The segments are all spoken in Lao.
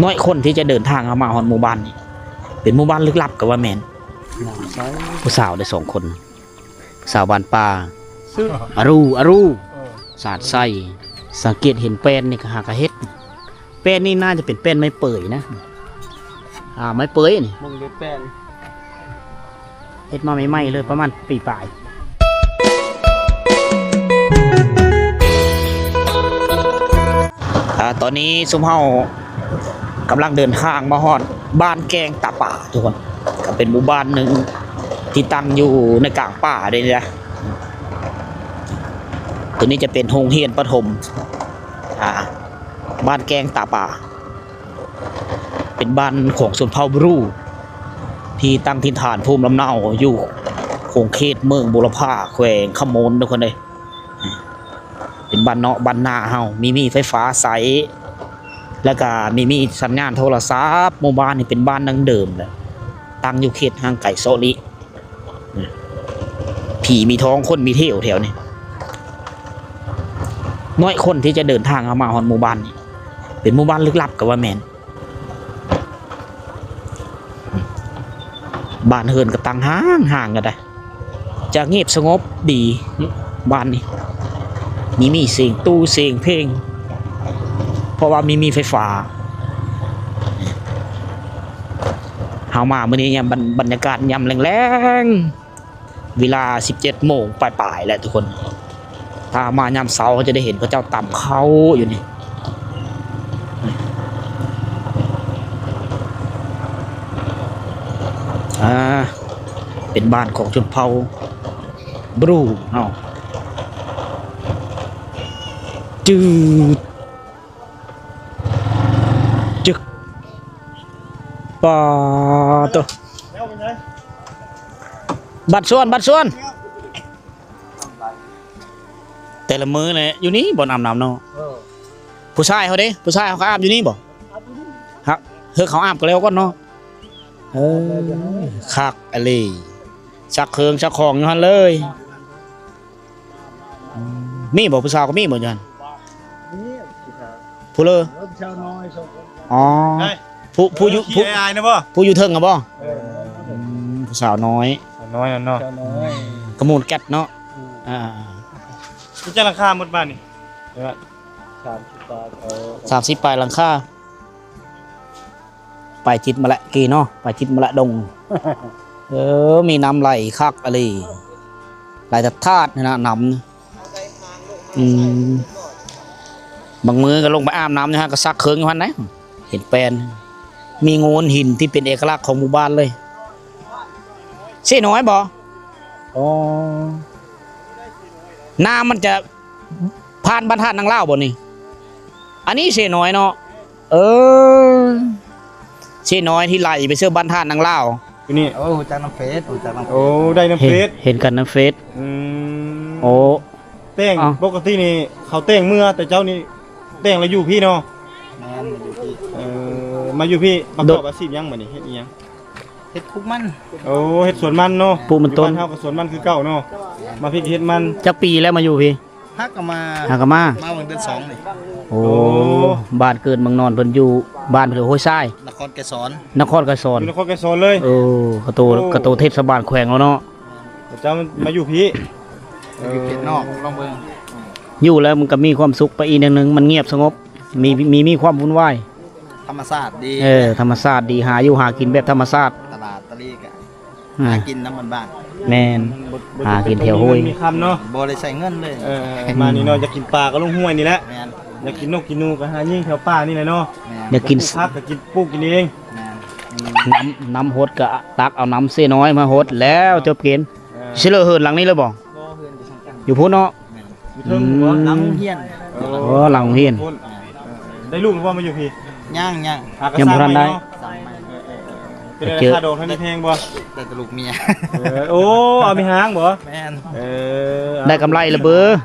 ນ້ອຍຄົນທີ່ຈະເດີນທາງເຂົ້າມາຮອດໝູ່ບ້ານນີ້ ເປັນໝູ່ບ້ານລຶກລັບກໍວ່າແມ່ນ. ຜູ້ສາວໄດ້ສອງຄົນ ສາວບ້ານປ່າ ອາຣູ ອາຣູ ສາດໃສ. ສັງເກດເຫັນແປ້ນນີ້ກໍຫາກະເຮັດ ແປ້ນນີ້ໜ້າຈະເປັນແປ້ນໄມ້ເປີຍນະ ອ່າ ໄມ້ເປີຍນີ້ ເບິ່ງເດັດແປ້ນ ເຮັດມາໃໝ່ໆເລີຍ ປະມານປີປາຍ. ອ່າ ຕອນນີ້ຊຸມເຮົາກຳລັງເດີນທາງມາຮອດບ້ານແກ້ງຕາປາ ທຸກຄົນ ກໍເປັນໝູ່ບ້ານໜຶ່ງທີ່ຕັ້ງຢູ່ໃນກາງປ່າເດ້ນີ້ນະ. ຕົວນີ້ຈະເປັນໂຮງຮຽນປະຖົມ ອ່າ ບ້ານແກ້ງຕາປາ. ເປັນບ້ານຂອງຊົນເຜົ່າບຣູ ທີ່ຕັ້ງຖິ່ນຖານພູມລຳເນົາຢູ່ຂົງເຂດເມືອງບູລະພາ ແຂວງຄຳມ່ວນ ທຸກຄົນເອີຍ. ເປັນບ້ານເນາະບ້ານນາເຮົາ ມີ ມີໄຟຟ້າໃຊ້ ແລ້ວກະມີ ມີສັນຍານໂທລະສັບ. ໝູ່ບ້ານນີ້ເປັນບ້ານດັ້ງເດີມແຫຼະ ຕັ້ງຢູ່ເຂດຫ່າງໄກເຊາະຫຼີກ. ອືມ ຜີມີທ້ອງຄົນມີເຖວແຖວນີ້. ນ້ອຍຄົນທີ່ຈະເດີນທາງເຂົ້າມາຮອດໝູ່ບ້ານນີ້ ເປັນໝູ່ບ້ານລຶກລັບກໍວ່າແມ່ນ. ອືມ ບ້ານເຮືອນກໍຕັ້ງຫ່າງໆກັນໄດ໋ ຈະງຽບສະຫງົບດີ ບ້ານນີ້ ມີ ມີສຽງຕູ້ສຽງເພງ ເພາະວ່າມີ ມີໄຟຟ້າ. ເຮົາມາມື້ນີ້ຍາມບັນ ບັນຍາກາດຍາມແລງໆ ເວລາສິບເຈັດໂມງປາຍໆແຫຼະທຸກຄົນ. ຖ້າມາຍາມເຊົ້າ ເຮົາຈະໄດ້ເຫັນເຂົາເຈົ້າຕຳເຂົ້າຢູ່ນີ້. ອ່າ ເປັນບ້ານຂອງຊົນເຜົ່າບຣູເຮົາ. ຈືດ ຈຶກ ປາໂຕ ບັດຊວນ ບັດຊວນ. ແຕ່ລະມື້ນີ້ຢູ່ນີ້ບ່ອນອາບນ້ຳເນາະ. ເອີ ຜູ້ຊາຍເຮົາເດ້ ຜູ້ຊາຍເຮົາກໍອາບຢູ່ນີ້ບໍ່? ອາບຢູ່ນີ້ ຮະ ເຮີເຂົາອາບກໍແລ້ວກ່ອນເນາະ. ເອີ ຄັກອີ່ຫຼີ ຊັກເຄື່ອງຊັກຂອງຢູ່ຫັ້ນເລີຍ. ອືມ ມີບໍ່ ຜູ້ສາວກໍມີບໍ່ຢູ່ຫັ້ນ? ມີ ຜູ້ສາວ ຜູ້ເລີ? ເອີ ຜູ້ສາວນ້ອຍສອງຄົນ. ອໍ ຜູ້ ຜູ້ຢູ່ ຜູ້ ອາຍໆນະບໍ່? ຜູ້ຢູ່ເທິງຫັ້ນບໍ່? ເອີ ອືມ ຜູ້ສາວນ້ອຍ ສາວນ້ອຍນັ້ນເນາະ ສາວນ້ອຍ ກະມູນແກັດເນາະ. ອືມ ອ່າ ຈັກຫຼັງຄາໝົດບ້ານນີ້? ສາມສິບປາຍ ເອີ ສາມສິບປາຍຫຼັງຄາ. ໄປຈິດມາແຫຼະກີ້ເນາະ ໄປຈິດມາແຫຼະດົງ. ເອີ ມີນ້ຳໄຫຼຄັກອີ່ຫຼີ ໄຫຼທາດໆຫັ້ນນະ ນ້ຳ. ອືມ ບາງມື້ກໍລົງໄປອາບນ້ຳຢູ່ຫັ້ນ ກໍຊັກເຄື່ອງຢູ່ຫັ້ນນະ. ເຫັນແປ້ນ ມີໂງ່ນຫີນທີ່ເປັນເອກະລັກຂອງໝູ່ບ້ານເລີຍ. ເຊນ້ອຍບໍ່? ອໍ ນ້ຳມັນຈະ ຜ່ານບ້ານທາດນາງລາວບໍ່ນີ້? ອັນນີ້ເຊນ້ອຍເນາະ. ເອີ ເຊນ້ອຍທີ່ໄຫຼໄປເຊີບ້ານທາດນາງລາວຢູ່ນີ້. ໂອ້ ຮູ້ຈັກນຳເຟສ ຮູ້ຈັກນຳເຟສ. ໂອ້ ໄດ້ນຳເຟສ ເຫັນ ເຫັນກັນນຳເຟສ. ອືມ ໂອ້ ແຕ່ງ ເອົ້າ ປົກກະຕິນີ້ເຂົາແຕ່ງເມືອ ແຕ່ເຈົ້ານີ້ແຕ່ງແລ້ວຢູ່ພີ້ເນາະ? ແມ່ນ ຢູ່ພີ້. ເອີ ມາຢູ່ພີ້ ປະກອບອາຊີບຫຍັງບັດນີ້ ເຮັດອີ່ຫຍັງ? ເຮັດປູກມັນ. ໂອ້ ເຮັດສວນມັນເນາະ. ປູກມັນຕົ້ນ. ຢູ່ບ້ານເຮົາກໍສວນມັນຄືເກົ່າເນາະ. ມາພີ້ກໍເຮັດມັນ. ຈັກປີແລ້ວມາຢູ່ພີ້? ຫາກະມາ ຫາກະມາ ມາຫວ່າງເດືອນສອງນີ້. ໂອ້ ໂອ້ ບ້ານເກີດເມືອງນອນເພິ່ນຢູ່ບ້ານເພິ່ນຫ້ວຍຊາຍ ນະຄອນໄກສອນ. ນະຄອນໄກສອນ ຢູ່ນະຄອນໄກສອນເລີຍ. ເອີ ກະໂຕ ໂອ້ ກະໂຕເທດສະບານແຂວງເຮົາເນາະ. ເຈົ້າມາຢູ່ພີ້ ມາຢູ່ເຂດນອກ ລອງເບິ່ງ. ຢູ່ແລ້ວມັນກໍມີຄວາມສຸກໄປອີກແນວໜຶ່ງ ມັນງຽບສະຫງົບ ມີ ມີ ມີຄວາມວຸ່ນວາຍ. ທຳມະຊາດດີ. ເອີ ທຳມະຊາດດີ ຫາຢູ່ຫາກິນແບບທຳມະຊາດ. ຕະຫຼາດຕະລີກະ ອ່າ ຫາກິນນຳບ້ານໆ. ແມ່ນ ບໍ່ ບໍ່ ຫາກິນແຖວຫ້ວຍ ມີຄຳເນາະ ບໍ່ໄດ້ໃຊ້ເງິນເລີຍ. ເອີ ມານີ້ເນາະ ຢາກກິນປາກໍລົງຫ້ວຍນີ້ແຫຼະ. ແມ່ນ ຢາກກິນນົກກິນໜູກໍຫາຍິງແຖວປ່ານີ້ແຫຼະເນາະ. ແມ່ນ ຢາກກິນ ຢາກປູກຜັກກໍກິນ ປູກກິນເອງ. ແມ່ນ ອືມ ນ້ຳ ນ້ຳຫົດກໍຕັກເອົານ້ຳເຊນ້ອຍມາຫົດແລ້ວ ເອີ ຈົບກິນ. ເອີ ຊິເລີເຮືອນຫຼັງນີ້ເລີຍບໍ່? ບໍ່ ເຮືອນຢູ່ທາງກາງ ຢູ່ພຸ້ນເນາະ. ແມ່ນ ຢູ່ເທິງບໍ່? ອືມ ຫຼັງໂຮງຮຽນ. ອໍ ຫຼັງໂຮງຮຽນ. ໄດ້ລູກແລ້ວບໍ່ມາຢູ່ພີ້? ຍັງ ຍັງ ຫາກໍ ຍັງບໍ່ທັນໄດ້ ສ້າງໃໝ່ເນາະ. ສ້າງໃໝ່. ເອີ ເອີ ເອີ ເປັນໄງ ລາຄາດອງທັນໄດ້ແພງບໍ່? ໄດ້ແຕ່ລູກເມຍ. ເອີ ໂອ້ ເອົາແມ່ຮ້າງບໍ່? ແມ່ນ. ເອີ ໄດ້ກຳໄລລະເບີ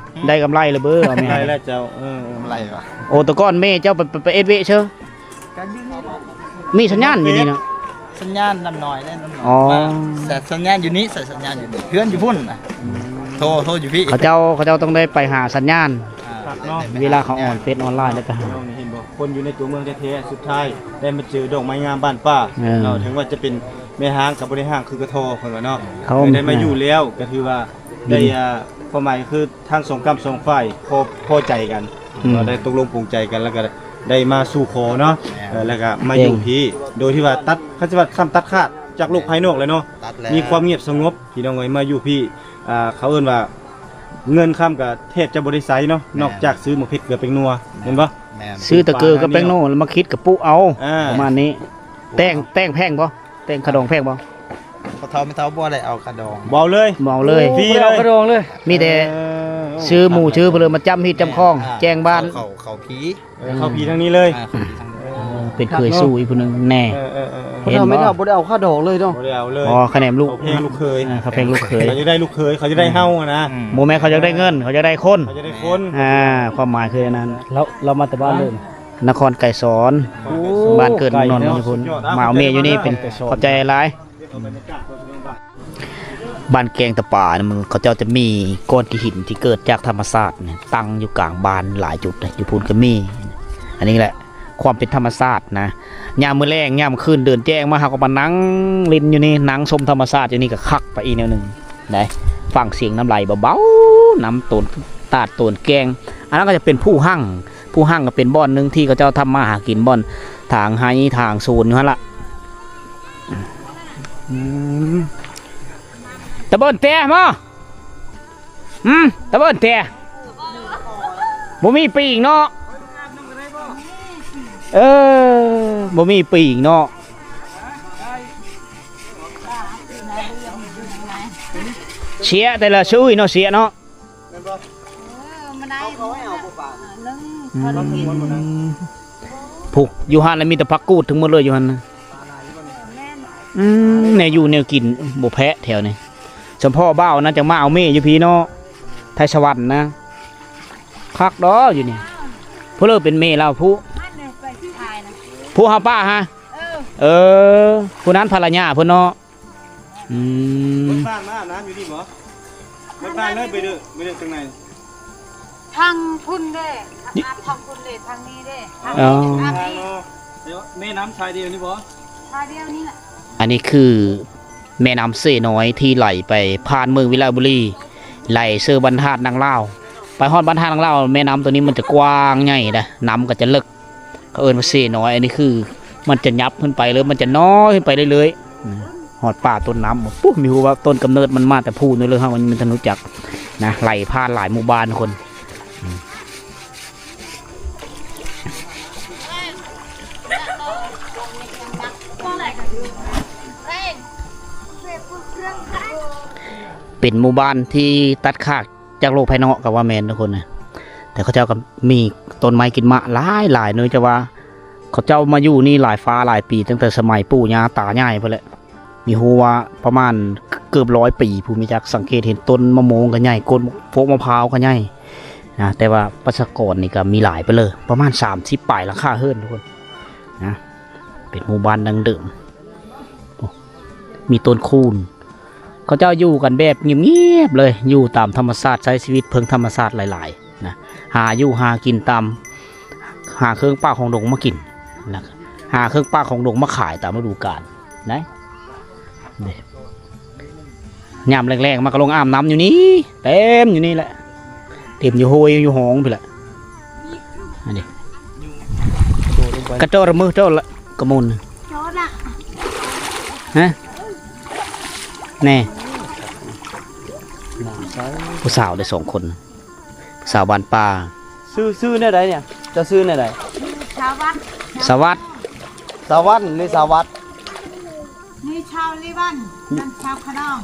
ໄດ້ກຳໄລລະເບີ ເອົາແມ່ຮ້າງ. ກຳໄລແລ້ວເຈົ້າ. ເອີ ກຳໄລວະ. ໂອ້ ແຕ່ກ່ອນແມ່ເຈົ້າໄປ ໄປ ໄປເອັດເວະເຊີ ມີສັນຍານຢູ່ນີ້ເນາະ. ສັນຍານນ້ຳນ້ອຍເດ້ ນ້ຳນ້ອຍ. ອໍ ແຕ່ສັນຍານຢູ່ນີ້ ໃຊ້ສັນຍານຢູ່ນີ້ ເຮືອນຢູ່ພຸ້ນນະ. ໂທ ໂທຢູ່ພີ້. ເຂົາເຈົ້າ ເຂົາເຈົ້າຕ້ອງໄດ້ໄປຫາສັນຍານ. ອ່າ ເວລາເຂົາອອນເຟສອອນລາຍແລ້ວກໍຫາ. ນ້ອງນີ້ເຫັນບໍ່? ຄົນຢູ່ໃນຕົວເມືອງແທ້ໆ ສຸດທ້າຍໄດ້ມາເຈີດອກໄມ້ງາມບ້ານປ່າ ເອີ ເນາະ. ເຖິງວ່າຈະເປັນແມ່ຮ້າງກໍບໍ່ໄດ້ຮ້າງຄືກະທໍ່ ເພິ່ນວ່າເນາະ. ເອີ ໄດ້ມາຢູ່ແລ້ວກໍຖືວ່າໄດ້ ອ່າ ຄວາມໝາຍຄືທັງສອງກ້ຳສອງຝ່າຍພໍ ພໍໃຈກັນ ອືມ ເນາະ ໄດ້ຕົກລົງປົງໃຈກັນ ແລ້ວກໍໄດ້ມາສູ່ຂໍເນາະ. ແມ່ນ ເອີ ແລ້ວກໍມາຢູ່ພີ້ ໂດຍທີ່ວ່າຕັດ ຄັນຊິວ່າຊ້ຳຕັດຂາດຈາກໂລກພາຍນອກເລີຍເນາະ ມີຄວາມງຽບສະຫງົບ ພີ່ນ້ອງເອີຍ. ມາຢູ່ພີ້ ອ່າ ເຂົາເອີ້ນວ່າເງິນຄຳກໍແທບຈະບໍ່ໄດ້ໃຊ້ເນາະ ແມ່ນ ນອກຈາກຊື້ໝາກເຜັດເກືອແປງນົວ ແມ່ນບໍ່? ແມ່ນ ຊື້ແຕ່ເກີກັບແປງນົວ ແລ້ວມາຄິດກະປຸເອົາ ອ່າ ປະມານນີ້. ແຕ່ງ ແຕ່ງແພງບໍ່? ແຕ່ງຂະດອງແພງບໍ່? ພໍ່ເຖົ້າແມ່ເຖົ້າບໍ່ໄດ້ເອົາຂະດອງ ບໍ່ເອົາເລີຍ ບໍ່ເອົາເລີຍ ຟຣີເລີຍ ບໍ່ໄດ້ເອົາຂະດອງເລີຍ ມີແຕ່ ເອີ ຊື້ໝູ່ຊື້ເພີ້ມາຈ້ຳຮີດຈ້ຳຄອງ ອ່າ ແຈ້ງບ້ານ ເຂົ້າ ເຂົ້າ ເຂົ້າພີ້ ເອີ ເຂົ້າພີ້ທາງນີ້ເລີຍ ອ່າ ເຂົ້າພີ້ທາງນີ້ ເອີ ເປັນເຂີຍສູ່ອີກຜູ້ໜຶ່ງແນ່. ເອີ ເອີ ເອີ ເອີ ພໍ່ເຖົ້າແມ່ເຖົ້າບໍ່ໄດ້ເອົາຂະດອງເລີຍເນາະ ບໍ່ໄດ້ເອົາເລີຍ. ອໍ ຂະແໜມລູກ ເຂົາແພງລູກເຂີຍ ອ່າ ເຂົາແພງລູກເຂີຍ ເຂົາຢາກໄດ້ລູກເຂີຍ ເຂົາຢາກໄດ້ເຮົາຫັ້ນນະ. ອືມ ບໍ່ແມ່ນເຂົາຢາກໄດ້ເງິນ ເຂົາຢາກໄດ້ຄົນ ເຂົາຢາກໄດ້ຄົນ ອ່າ ຄວາມໝາຍຄືອັນນັ້ນ. ລາວ ລາວມາແຕ່ບ້ານເລີຍ ນະຄອນໄກສອນ ໂອ້ ບ້ານເກີດເມືອງນອນ ໄກເນາະ ຢູ່ພຸ້ນ ສຸດຍອດ ມາເອົາແມ່ຢູ່ນີ້ເປັນ ຂອບໃຈຫຼາຍ. ບ້ານແກງຕະປານະ ມັນ ເຂົາເຈົ້າຈະມີກ້ອນຫີນທີ່ເກີດຈາກທຳມະຊາດນີ້ ຕັ້ງຢູ່ກາງບ້ານຫຼາຍຈຸດເລີຍ ຢູ່ພຸ້ນກໍມີ. ອັນນີ້ແຫຼະຄວາມເປັນທຳມະຊາດນະ. ຍາມມື້ແລງ ຍາມຄືນເດີນແຈ້ງມາ ເຮົາກໍມານັ່ງຫຼິ້ນຢູ່ນີ້ ນັ່ງຊົມທຳມະຊາດຢູ່ນີ້ກໍຄັກໄປອີກແນວໜຶ່ງໄດ໋. ຟັງສຽງນ້ຳໄຫຼເບົາໆ ນ້ຳໂຕນຕາດໂຕນແກ້ງ. ອັນນັ້ນກໍຈະເປັນພູຮັ່ງ ພູຮັ່ງກໍເປັນບ່ອນໜຶ່ງທີ່ເຂົາເຈົ້າທຳມາຫາກິນ ບ່ອນຖາງໄຮ່ຖາງສວນຢູ່ຫັ້ນລະ. ອືມ ຕາເບິ່ນແຕມາ ອືມ ຕາເບິ່ນແຕ ບໍ່ມີປີກເນາະ ເອີ ບໍ່ມີປີກເນາະ ເສຍແຕ່ລະຊຸຍເນາະ ເສຍເນາະ. ແມ່ນບໍ່? ເອີ ມາໄດ້ ເຂົາ ເຂົາໃຫ້ເອົາບໍ່ປານ ໜຶ່ງ ອືມ ຜູ້ຢູ່ຫັ້ນລະມີແຕ່ຜັກກູດທັງໝົດເລີຍຢູ່ຫັ້ນນະ. ແມ່ນ ອືມ ແນວຢູ່ແນວກິນບໍ່ແພ້ແຖວນີ້. ສຳພໍ່ບ່າວນັ້ນຈັ່ງມາເອົາເມຢູ່ພີ້ເນາະ ໄທສະຫວັນນະ ຄັກດອກຢູ່ນີ້. ຜູ້ເລີເປັນເມລາວຜູ້ ຜູ້ເຮົາປ້າຮະ ເອີ ເອີ ຜູ້ນັ້ນພັນລະຍາເພິ່ນເນາະ. ອືມ ເບິດບ້ານມາອາບນ້ຳຢູ່ນີ້ບໍ່? ເບິດບ້ານເລີຍ ໄປເດີ ໄປເດີທາງໃນ ທາງພຸ້ນເດ້ ອາບທາງພຸ້ນເດ້ ທາງນີ້ເດ້ ທາງນີ້ ອໍ ອາບນີ້ ແມ່ນ້ຳສາຍດຽວນີ້ບໍ່? ສາຍດຽວນີ້ແຫຼະ. ອັນນີ້ຄືແມ່ນ້ຳເຊນ້ອຍທີ່ໄຫຼໄປຜ່ານເມືອງວິລະບູລີ ໄຫຼເຊີບ້ານທາດນາງລາວ ໄປຮອດບ້ານທາດນາງລາວ. ແມ່ນ້ຳໂຕນີ້ມັນຈະກວ້າງໃຫຍ່ນະ ນ້ຳກໍຈະເລິກ ເຂົາເອີ້ນວ່າເຊນ້ອຍ. ອັນນີ້ຄືມັນຈະຫຍັບຂຶ້ນໄປ ຫຼືມັນຈະນ້ອຍຂຶ້ນໄປເລື້ອຍໆ ຮອດປ່າຕົ້ນນ້ຳ. ປຸ້ມ ມີຮູ້ວ່າຕົ້ນກຳເນີດມັນມາແຕ່ພູ້ນີ້ເລີຍ ເຮົາຍັງບໍ່ທັນຮູ້ຈັກນະ ໄຫຼຜ່ານຫຼາຍໝູ່ບ້ານຄົນ. ເປັນໝູ່ບ້ານທີ່ຕັດຂາດ ຈາກໂລກພາຍນອກກໍວ່າແມ່ນທຸກຄົນນະ ແຕ່ເຂົາເຈົ້າກໍມີຕົ້ນໄມ້ກິນໝາກຫຼາຍໆ ເນື່ອງຈາກວ່າເຂົາເຈົ້າມາຢູ່ນີ້ຫຼາຍຟ້າຫຼາຍປີ ຕັ້ງແຕ່ສະໄໝປູ່ຍ່າຕາຍາຍພຸ້ນແຫຼະ. ມີຮູ້ວ່າປະມານເກືອບຮ້ອຍປີ ຜູ້ມີຈັກສັງເກດເຫັນຕົ້ນມະມ່ວງກໍໃຫຍ່ ຕົ້ນພວກມະພ້າວກໍໃຫຍ່ນະ ແຕ່ວ່າປະຊາກອນນີ້ກໍມີຫຼາຍໄປເລີຍ ປະມານສາມສິບປາຍຫຼັງຄາເຮືອນທຸກຄົນນະ ເປັນໝູ່ບ້ານດັ້ງເດີມ. ໂອ້ ມີຕົ້ນຄູນ ເຂົາເຈົ້າຢູ່ກັນແບບງຽບໆເລີຍ ຢູ່ຕາມທຳມະຊາດ ໃຊ້ຊີວິດເພິ່ງທຳມະຊາດຫຼາຍໆນະ ຫາຢູ່ຫາກິນຕາມ ຫາເຄື່ອງປ່າຂອງດົງມາກິນນະ ຫາເຄື່ອງປ່າຂອງດົງມາຂາຍຕາມລະດູການນະ. ນີ້ ຍາມແລງໆມາກໍລົງອາບນ້ຳຢູ່ນີ້ ເຕັມຢູ່ນີ້ແຫຼະ ເຕັມຢູ່ຫ້ວຍຢູ່ຮ່ອງພຸ້ນແຫຼະ. ອັນນີ້ ກະໂຈະລະມືໂຈະລະກະມຸນ ໂຈະລະ ຮະ ແນ່ ນ້ຳໃສ ຜູ້ສາວໄດ້ສອງຄົນ ສາວບ້ານປ່າ. ຊື່ ຊື່ແນວໃດນີ້? ເຈົ້າຊື່ແນວໃດ? ສາວັດ ສາວັດ ສາວັນ ຫຼື ສາວັດ? ນີ້ຊາວລີວັນ ນັ້ນຊາວຂະດອງ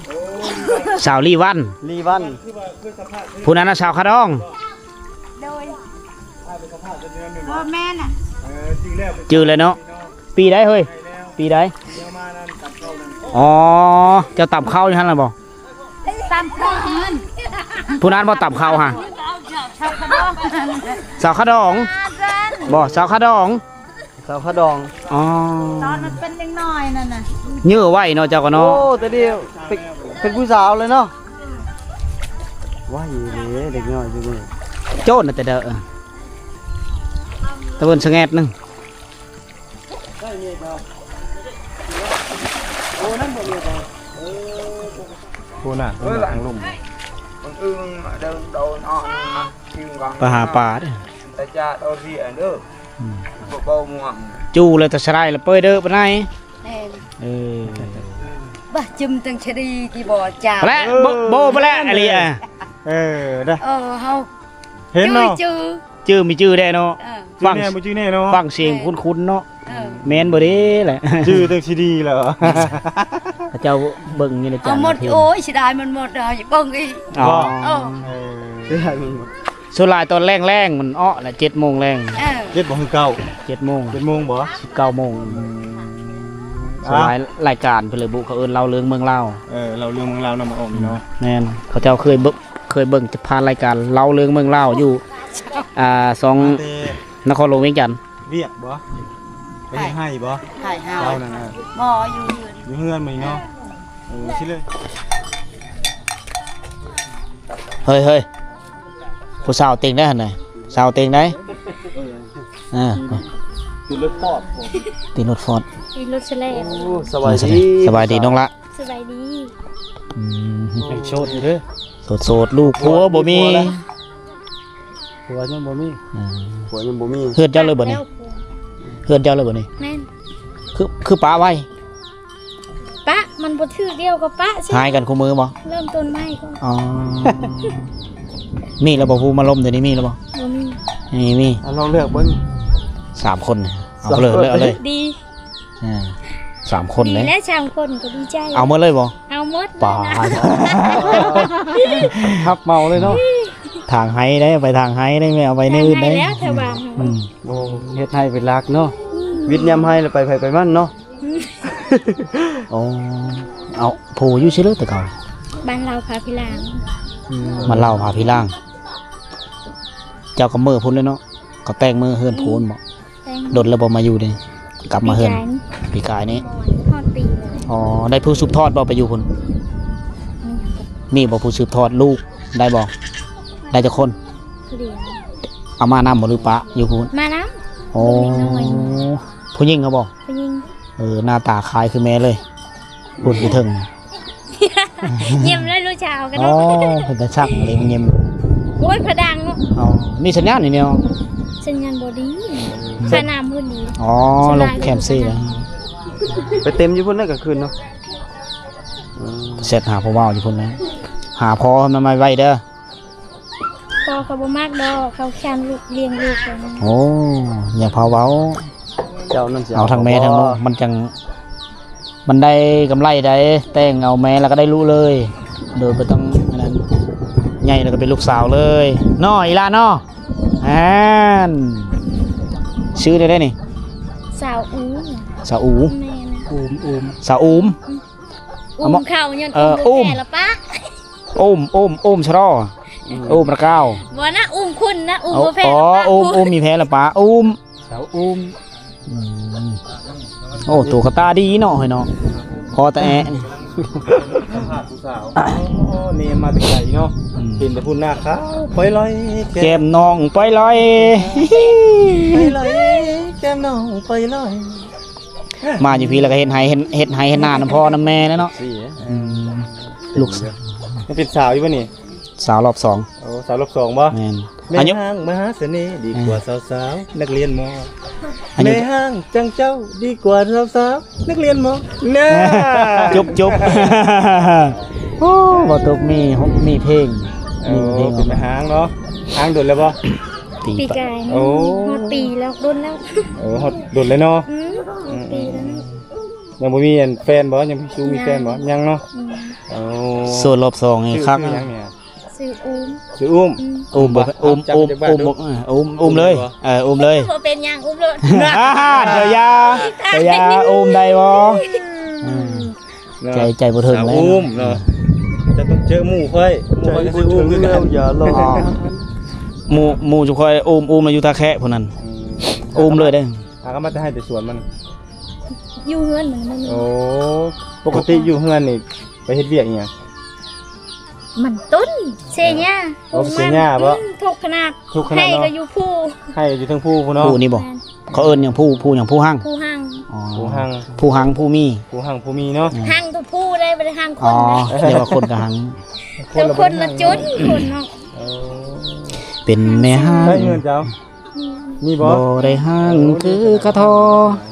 ສາວລີວັນ ລີວັນ ຜູ້ນັ້ນນະສາວຂະດອງ ໂດຍ ເອີ ແມ່ນນະ ຈື່ແລ້ວເນາະ. ປີໃດເຮີ້ຍ? ປີໃດ? ອໍ ເຈົ້າຕຳເຂົ້າຢູ່ຫັ້ນລະບໍ່? ຕຳເຂົ້ານັ້ນ ຜູ້ນັ້ນບໍ່ຕຳເຂົ້າຫະ? ສາວຂະດອງ ສາວຂະດອງ ບໍ່ ສາວຂະດອງ ສາວຂະດອງ ອໍ ຕອນມັນເປັນເດັກນ້ອຍນັ້ນນະ ເຍີ້ໄວເນາະ ເຈົ້າກໍເນາະ. ໂອ້ ແຕ່ດຽວເປັນ ເປັນຜູ້ສາວເລີຍເນາະ ໄວເດ້ເດັກນ້ອຍຢູ່ນີ້ ໂຈນນະແຕ່ເດີ. ຕະເວີນສະແງດໜຶ່ງ. ໂອ້ ນັ້ນບໍ່ມີບໍ່ ເອີ ໂອ້ ນັ້ນ ເອີ ທາງລຸ່ມ ມັນອຶ່ງເດີນໂດນອອກ ໄປຫາປາເດີ້ ຕາຈາດເອົາເສຍເດີ. ອືມ ບໍ່ ບໍ່ມ່ວງ ຈູ່ແລ້ວແຕ່ສະໄລລະເປີຍເດີປານໃດ. ແມ່ນ ເອີ ບາດຈຶມຕັ້ງຊະດີທີ່ບໍ່ຈາ ແລະ ເອີ ໂບ ໂບ ແລະ ອາລີ ເອີ ເອີ ເດີ ເອີ ເຮົາ ເຫັນເນາະ ຈື່ ຈື່ມີຈື່ແດ່ເນາະ. ເອີ ຈື່ແນ່ບໍ່ຈື່ແນ່ເນາະ ຟັງສຽງຄຸ້ນໆເນາະ. ເອີ ແມ່ນບໍ່ເດ້ແຫຼະ ຈື່ຕັ້ງຊິດີແລ້ວ ເຂົາເຈົ້າເບິ່ງຢູ່ໃນຈານ ເອົາໝົດ. ໂອ້ຍ ເສຍດາຍມັນໝົດ ເອົາເບິ່ງອີກ. ອໍ ເອີ ເອີ ເສຍດາຍມັນໝົດ. ສ່ວນຫຼາຍຕອນແລງໆ ມັນເອາະແຫຼະ ເຈັດໂມງແລງ. ເອີ ເຈັດບໍ່ ຄືເກົ້າ? ເຈັດໂມງ ເຈັດໂມງບໍ່? ເກົ້າໂມງ. ອືມ ສ່ວນຫຼາຍລາຍການເພິ່ນເລີຍບຸ ເຂົາເອີ້ນເລົ່າເລື່ອງເມືອງລາວ. ເອີ ເລົ່າເລື່ອງເມືອງລາວນຳອອກນີ້ເນາະ. ອືມ ແມ່ນ ເຂົາເຈົ້າເຄີຍເບິ່ງ ເຄີຍເບິ່ງຜ່ານລາຍການເລົ່າເລື່ອງເມືອງລາວຢູ່ ອ່າ ຊ່ອງນະຄອນຫຼວງວຽງຈັນ. ວຽກບໍ່? ໄປເຮັດໄຮ່ບໍ່? ໄຮ່ເຮົາ ເຈົ້ານັ້ນນະ ບໍ່ ຢູ່ເຮືອນ ຢູ່ເຮືອນມື້ນີ້ເນາະ. ເອີ ຊິເລີຍ ເຮີ້ຍ ເຮີ້ຍ ຜູ້ສາວເຕັງໄດຫັ້ນນະ ສາວເຕັງໄດ. ເອີ ຕິດລົດຟອດ ຕິດລົດຟອດ ຕິດລົດສະແລບ. ໂອ້ ສະບາຍດີ ສະບາຍດີນ້ອງລະ ສະບາຍດີ. ອືມ ຍັງໂສດຢູ່ເດີ ໂສດໆ ລູກຜົວບໍ່ມີ ຜົວຍັງບໍ່ມີ. ອືມ ຜົວຍັງບໍ່ມີ. ເຮືອນເຈົ້າເລີຍບໍ່ນີ້? ເຮືອນເຈົ້າເລີຍບໍ່ນີ້? ແມ່ນ ຄື ຄືປະໄວ້ ປະ ມັນບໍ່ຖືກດຽວກໍປະຊິ. ຫາຍກັນຄູ່ມື້ບໍ່? ເລີ່ມຕົ້ນໃໝ່ກ່ອນ. ອໍ ມີແລ້ວບໍ່ ຜູ້ມາລົມດຽວນີ້ ມີແລ້ວບໍ່? ບໍ່ມີ. ນີ້ມີ ອ່ະ ລອງເລືອກເບິ່ງ ສາມຄົນ ເອົາເລີຍ ເລືອກເອົາເລີຍ. ດີ ອ່າ ສາມຄົນເດ້ ດີແລ້ວ ສາມຄົນກໍດີໃຈ. ເອົາໝົດເລີຍບໍ່? ເອົາໝົດ ປາດ ຮັບເໝົາເລີຍເນາະ. ຖາງໄຮ່ໄດ້ ໄປຖາງໄຮ່ໄດ້ ແມ່ເອົາໄປແນວອື່ນໄດ້ ຖາງໄຮ່ແລ້ວແຖວບ້ານ. ອືມ ໂອ້ ເຮັດໄຮ່ເປັນຫຼັກເນາະ. ອືມ ວິດຍາມໄຮ່ແລ້ວໄປໃຜໄປມັນເນາະ. ອໍ ເອົາ ໂພຢູ່ໃສເລີແຕ່ເກົ່າ? ບ້ານລາວພາພິລາງ. ອືມ ບ້ານລາວພາພິລາງ. ເຈົ້າກໍເມືອພຸ້ນເລີຍເນາະ ກໍແຕ່ງເມືອເຮືອນພູນບໍ? ແຕ່ງ ດົນແລ້ວບໍ່ມາຢູ່ນີ້? ກັບມາເຮືອນ ປີກາຍນີ້ ປີກາຍນີ້ ຮອດປີເລີຍ. ອໍ ໄດ້ຜູ້ສືບທອດບໍ່ໄປຢູ່ພຸ້ນ? ມີ ມີບໍ່ຜູ້ສືບທອດ? ລູກໄດ້ບໍ່? ໄດ້ຈັກຄົນ? ຜູ້ດຽວ. ເອົາມານຳບໍ່ ຫຼືປະຢູ່ພຸ້ນ? ມານຳ. ໂອ້ ຜູ້ຍິງເຂົາບໍ່? ຜູ້ຍິງ. ເອີ ໜ້າຕາຄ້າຍຄືແມ່ເລີຍ ພຸ້ນຢູ່ເທິງ. ຍິ້ມເລີຍລູກສາວກັນ. ອໍ ເນາະ ເປັນຕາຊັກເລີຍຍິ້ມ. ໂອ້ຍ ພະດັງເນາະ. ອໍ ມີສັນຍານນີ້ເນາະ ສັນຍານບໍ່ດີ. ອືມ ຂະໜາດພຸ້ນດີ. ອໍ ລົງແຄມຊີນະ ໄປເຕັມຢູ່ພຸ້ນເດີກາງຄືນເນາະ. ອືມ ແຊັດຫາຜູ້ບ່າວຢູ່ພຸ້ນນະ ຫາພໍ່ນຳໄວ້ເດີ. ພໍ່ເຂົາບໍ່ມັກດອກ ເຂົາແຄ້ນລູກ ລ້ຽງລູກ. ໂອ້ ຢ່າພາເວົ້າ ເຈົ້ານັ້ນຊິ ເອົາທັງແມ່ທັງລູກ ມັນຈັ່ງ ມັນໄດ້ກຳໄລໃດ ແຕ່ງເອົາແມ່ແລ້ວກໍໄດ້ລູກເລີຍ ໂດຍບໍ່ຕ້ອງອັນນັ້ນ. ໃຫຍ່ແລ້ວກໍເປັນລູກສາວເລີຍເນາະ ອີ່ຫຼ້າເນາະ. ຫັ້ນ ຊື່ແນວໃດນີ້? ສາວອູ. ສາວອູ. ແມ່ນ ອູມ ອູມ ສາວອູມ. ອືມ ອຸ້ມເຂົ້າ ຍ້ອນອຸ້ມບໍ່ແພ້ລະປະ. ອຸ້ມ ອຸ້ມ ອຸ້ມຊະລໍ ອືມ ອຸ້ມລະກ້າວ. ບໍ່ນະ ອຸ້ມຄຸນນະ ອຸ້ມບໍ່ແພ້ລະປະ. ອໍ ອຸ້ມ ອຸ້ມມີແພ້ລະປະ ອຸ້ມ ສາວອຸ້ມ. ອືມ ໂອ້ ໂຕກະຕາດີເນາະ ເຮີ້ຍເນາະ ພໍແຕ່ແອະ. ສຳພາດຜູ້ສາວ ອໍ ເນມາແຕ່ໄກເນາະ. ອືມ ເຫັນແຕ່ພຸ້ນໜ້າຂາວ ປອຍລອຍ ແກ້ມ ແກ້ມນ້ອງປອຍລອຍ ປອຍລອຍ ແກ້ມນ້ອງປອຍລອຍ. ມາຢູ່ພີ້ແລ້ວກໍເຮັດໄຮ່ ເຮັດ ເຮັດໄຮ່ເຮັດນານຳພໍ່ນຳແມ່ແລ້ວເນາະ. ອືມ ລູກ ຍັງເປັນສາວຢູ່ບໍ່ນີ້? ສາວລອບສອງ. ໂອ້ ສາວລອບສອງບໍ່? ແມ່ນ. ແມ່ ອາຍຸ ຫ້າງມະຫາສະເໜ່ ດີກວ່າ ເອີ ສາວໆ ນັກຮຽນມໍ. ອາຍຸ ແມ່ຫ້າງຈັ່ງເຈົ້າ ດີກວ່າສາວໆ ນັກຮຽນມໍ. ແນ່ ຈົບ ຈົບ. ໂອ້ ບໍ່ຕົກມີ ມີເພງ ເອີ ມີເພງ ເປັນແມ່ຫ້າງເນາະ. ຫ້າງດົນແລ້ວບໍ່? ປີ ປີກາຍນີ້. ໂອ້ ຮອດປີແລ້ວ ດົນແລ້ວ. ໂອ້ ຮອດດົນແລ້ວເນາະ. ອືມ ອືມ ຮອດປີແລ້ວ. ອືມ ຍັງບໍ່ມີອັນແຟນບໍ່? ຍັງບໍ່ມີແຟນບໍ່? ຍັງ ຍັງເນາະ. ອືມ ໂອ້ ໂສດລອບສອງນີ້ຄັກ. ຊື່ຫຍັງນີ້? ຊື່ອຸ້ມ. ຊື່ອຸ້ມ. ອືມ ອຸ້ມບໍ່? ອຸ້ມ ອຸ້ມ ອຸ້ມ ອຸ້ມ ອຸ້ມເລີຍ. ເອີ ອຸ້ມເລີຍ. ບໍ່ເປັນຫຍັງ ອຸ້ມໂລດ. ເຈົ້າຢ່າ ເຈົ້າຢ່າ ອຸ້ມໄດ້ບໍ່? ອືມ ໃຈ ໃຈບໍ່ເຖິງເລີຍ ອຸ້ມເນາະ. ເຈົ້າຕ້ອງເຈີໝູ່ຂ້ອຍ ໝູ່ຂ້ອຍກໍຊື່ອຸ້ມຄືກັນ. ໝູ່ ໝູ່ຈຸຂ້ອຍອຸ້ມ ອຸ້ມແລ້ວຢູ່ທ່າແຄະພຸ້ນນັ້ນ. ອືມ ອຸ້ມເລີຍເດ້. ຫາກໍມາແຕ່ໄຮ່ແຕ່ສວນມັນ ຢູ່ເຮືອນມັນ. ໂອ້ ປົກກະຕິຢູ່ເຮືອນນີ້ໄປເຮັດວຽກອີ່ຫຍັງ? ມັນຕົ້ນເຊຍາ. ໂອ້ ເຊຍາບໍ? ອືມ ທຸກຂະໜາດ. ທຸກຂະໜາດເນາະ. ໃຫ້ກໍຢູ່ພູ ໃຫ້ກໍຢູ່ເທິງພູພຸ້ນເນາະ. ພູນີ້ບໍ? ແມ່ນ. ເຂົາເອີ້ນຫຍັງ? ພູ ພູຫຍັງ? ພູຮັງ. ອໍ ພູຮັງ. ພູຮັງ ພູມີ. ພູຮັງ ພູມີເນາະ. ອືມ ຮັງຕົວຜູ້ໄດ້ ບໍ່ໄດ້ຮັງຄົນ. ອໍ ເອີ້ນວ່າຄົນກໍຮັງ. ແຕ່ຄົນລະຈົນ ຄົນເນາະ. ເອີ ເປັນແມ່ຮັງ. ໃຊ້ເງິນເຈົ້າ. ມີບໍ່? ບໍ່ໄດ້ຮັ່ງຄືກະທໍ.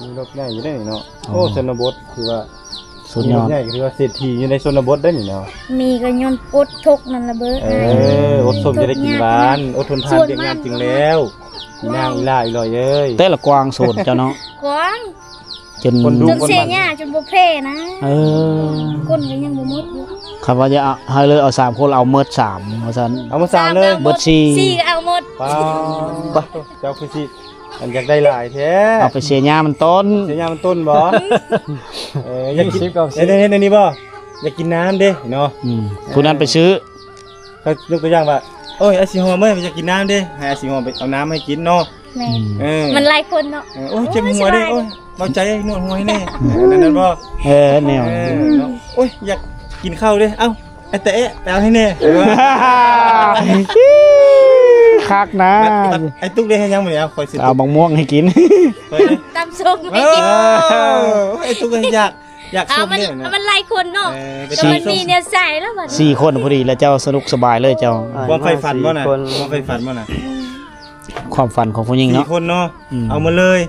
ມີລົດໃຫຍ່ຢູ່ເດ້ນີ້ເນາະ. ໂອ້ ໂອ້ ຊົນນະບົດ ຄືວ່າສຸດຍອດ. ມີລົດໃຫຍ່ ຄືວ່າເສດຖີຢູ່ໃນຊົນນະບົດໄດ໋ນີ້ເນາະ. ມີກໍຍ້ອນອົດທົກນັ້ນລະເບີດ. ເອີ ອົດສົມຈະໄດ້ກິນຫວານ ອົດທົນທານວຽກງານຈຶ່ງແລ້ວ. ອີນາງ ອີຫຼ້າ ອີຫຼອຍເອີຍ. ແຕ່ລະກວ້າງໂຊນເຈົ້າເນາະ. ກວ້າງ. ຈົນ ຈົນເຊຍາ ຈົນບໍ່ແພ້ນະ. ເອີ ກົ້ນກໍຍັງບໍ່ໝົດຢູ່. ຄັນວ່າຈະເອົາ ໃຫ້ເລີກເອົາສາມຄົນ ເອົາໝົດສາມ ວ່າຊັ້ນ. ເອົາໝົດສາມເລີຍ. ເບິດສີ່ ສີ່ກໍເອົາໝົດ. ປ້າ ປ້າ ເຈົ້າຄືຊິ ອັນ ຢາກໄດ້ຫຼາຍແທ້. ເອົາໄປເຊຍາມັນຕົ້ນ. ເຊຍາມັນຕົ້ນບໍ? ເອີ ຢາກກິນ ເຮັດ ເຮັດອັນນີ້ບໍ? ຢາກກິນນ້ຳເດ້ເນາະ. ອືມ ຜູ້ນັ້ນໄປຊື້. ເຂົາຍົກຕົວຢ່າງວ່າ ໂອ້ຍ ອ້າຍສີຫອມເອີຍ ຢາກກິນນ້ຳເດ້ ໃຫ້ອ້າຍສີຫອມໄປເອົານ້ຳໃຫ້ກິນເນາະ. ແມ່ນ. ເອີ ມັນຫຼາຍຄົນເນາະ. ເອີ ໂອ້ຍ ເຈັບຫົວເດ້. ໂອ້ຍ ເອົາໃຈໜວດຫົວໃຫ້ແດ່. ເອີ ນັ້ນບໍ່? ເອີ ແນວ ເອີ ເນາະ. ໂອ້ຍ ຢາກກິນເຂົ້າເດ້. ເອົ້າ ໄອ້ແຕະ ໄປເອົາໃຫ້ແດ່. ຄັກນະ. ໄອ້ຕຸກເດ້ ເຮັດຫຍັງມື້ນີ້? ເອົາ ຂ້ອຍຊື້ ເອົາບັກມ່ວງໃຫ້ກິນ. ຕຳ ຕຳສົ້ມໃຫ້ກິນ. ເອີ ໂອ້ຍ ໄອ້ຕຸກກໍຢາກ ຢາກຊົມເດ້. ເອົາ ມັນ ເນາະ ມັນຫຼາຍຄົນເນາະ. ເອີ ກໍມັນມີແນວໃຊ້ແລ້ວບັດນີ້ ສີ່ຄົນພໍດີແລ້ວ ເຈົ້າສະໜຸກສະບາຍເລີຍເຈົ້າ. ຄວາມໃຝ່ຝັນບໍ່ນະ? ຄວາມໃຝ່ຝັນບໍ່ນະ? ຄວາມຝັນຂອງຜູ້ຍິງເນາະ ສີ່ຄົນເນາະ. ອືມ ເອົາໝົດເລີຍ.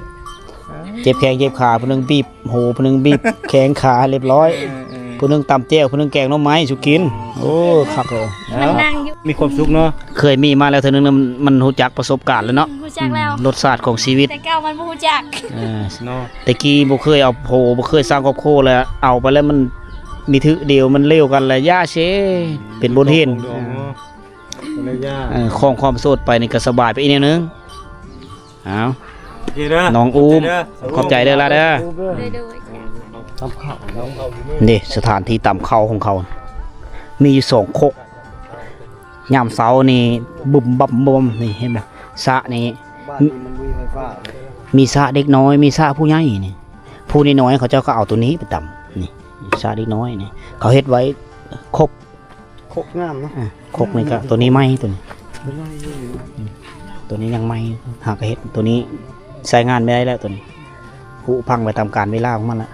ເຈັບແຂ້ງເຈັບຂາ ຜູ້ໜຶ່ງບີບໂຫ ຜູ້ໜຶ່ງບີບແຂນຂາໃຫ້ລຽບຮ້ອຍ. ເອີ ເອີ ຜູ້ໜຶ່ງຕຳແຈ່ວ ຜູ້ໜຶ່ງແກງໜໍ່ໄມ້ສູ່ກິນ. ໂອ້ ຄັກເລີຍ. ມັນນັ່ງຢູ່ ມີຄວາມສຸກເນາະ. ເຄີຍມີມາແລ້ວເທື່ອໜຶ່ງນະ ມັນ ມັນຮູ້ຈັກປະສົບການແລ້ວເນາະ. ອືມ ຮູ້ຈັກແລ້ວ ລົດຊາດຂອງຊີວິດ. ແຕ່ເກົ່າມັນບໍ່ຮູ້ຈັກ. ເອີ ເນາະ. ແຕ່ກີ້ບໍ່ເຄີຍເອົາໂພ ບໍ່ເຄີຍສ້າງຄອບຄົວ ແລ້ວເອົາໄປແລ້ວມັນມີຖືກດຽວ ມັນເລວກັນ ແລ້ວຢ່າເຊ ເປັນບົດຮຽນ. ເອີ ຂອງຄວາມໂສດໄປນີ້ກໍສະບາຍໄປອີກແນວໜຶ່ງ. ເອົາ ໂອເຄເດີ ນ້ອງອູ້ມ ຂອບໃຈເດີ ຂອບໃຈເດີຫຼ້າເດີ. ໂດຍ ໂດຍ. ເດ້ ສະຖານທີ່ຕຳເຂົ້າຂອງເຂົາ ມີຢູ່ສອງຄົກ. ຍາມເຊົ້ານີ້ ບຶມບັບບຶມ ນີ້ເຫັນບໍ່? ສະນີ້ ບ້ານນີ້ມັນບໍ່ມີໄຟຟ້າ. ມີສະເດັກນ້ອຍ ມີສະຜູ້ໃຫຍ່ນີ້. ຜູ້ນ້ອຍໆ ເຂົາເຈົ້າກໍເອົາໂຕນີ້ໄປຕຳ. ນີ້ ສະເດັກນ້ອຍນີ້ ເຂົາເຮັດໄວ້ຄົບ. ຄົກງາມເນາະ. ອ່າ ຄົກນີ້ກໍ ໂຕນີ້ໃໝ່ ໂຕນີ້ ໂຕນີ້ຍັງໃໝ່ ຫາກະເຮັດ ໂຕນີ້ໃຊ້ງານບໍ່ໄດ້ແລ້ວ ໂຕນີ້ຜຸພັງໄປຕາມການເວລາຂອງມັນລະ.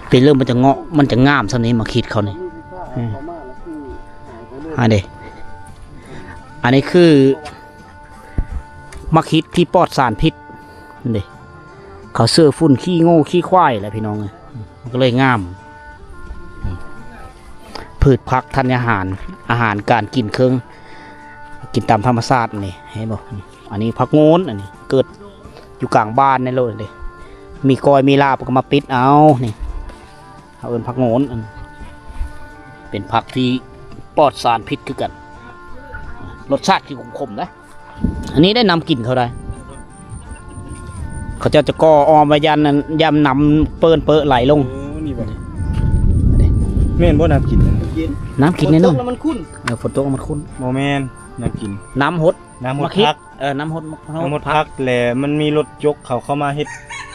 ແຕ່ເລີ່ມມັນຈະເງາະ ມັນຈະງາມສ່ຳນີ້ ໝາກຂິດເຂົານີ້. ອືມ ອັນນີ້ ອັນນີ້ຄືໝາກຂິດທີ່ປອດສານພິດເດ້. ເຂົາເຊື້ອຝຸ່ນຂີ້ງົວຂີ້ຄວາຍແຫຼະ ພີ່ນ້ອງເອີຍ. ມັນກໍເລີຍງາມ. ພືດຜັກທັນຍາຫານ ອາຫານການກິນ ເຄື່ອງກິນຕາມທຳມະຊາດນີ້ ເຫັນບໍ່? ອັນນີ້ຜັກໂງນ ອັນນີ້ເກີດຢູ່ກາງບ້ານໃນໂລກນີ້ເດ້. ມີກ້ອຍມີລາບກໍມາປິດເອົາ. ນີ້ ເຮົາເອີ້ນຜັກໂງນ. ອັນ ເປັນຜັກທີ່ປອດສານພິດຄືກັນ. ລົດຊາດຄືຂົມໆນະ. ອັນນີ້ໄດ້ນ້ຳກິນເຂົາໄດ້ ເຂົາເຈົ້າຈະກໍ່ອ້ອມໄວ້ ຢ້ານນັ້ນ ຢ້ານນ້ຳເປີ້ນເປີ້ນໄຫຼລົງ. ໂອ້ ນີ້ບໍ່? ນີ້ ແມ່ນບໍ່ນ້ຳກິນ? ນ້ຳກິນແນ່ນອນ. ຝົນຕົກແລ້ວມັນຂຸ້ນ. ເອີ ຝົນຕົກແລ້ວມັນຂຸ້ນ. ບໍ່ແມ່ນນ້ຳກິນ ນ້ຳຫົດ. ນ້ຳຫົດ ໝາກຂິດ ຜັກ. ເອີ ນ້ຳຫົດ ນ້ຳຫົດຜັກ ແລະ ມັນມີລົດຈົກເຂົາເຂົ້າມາເຮັດ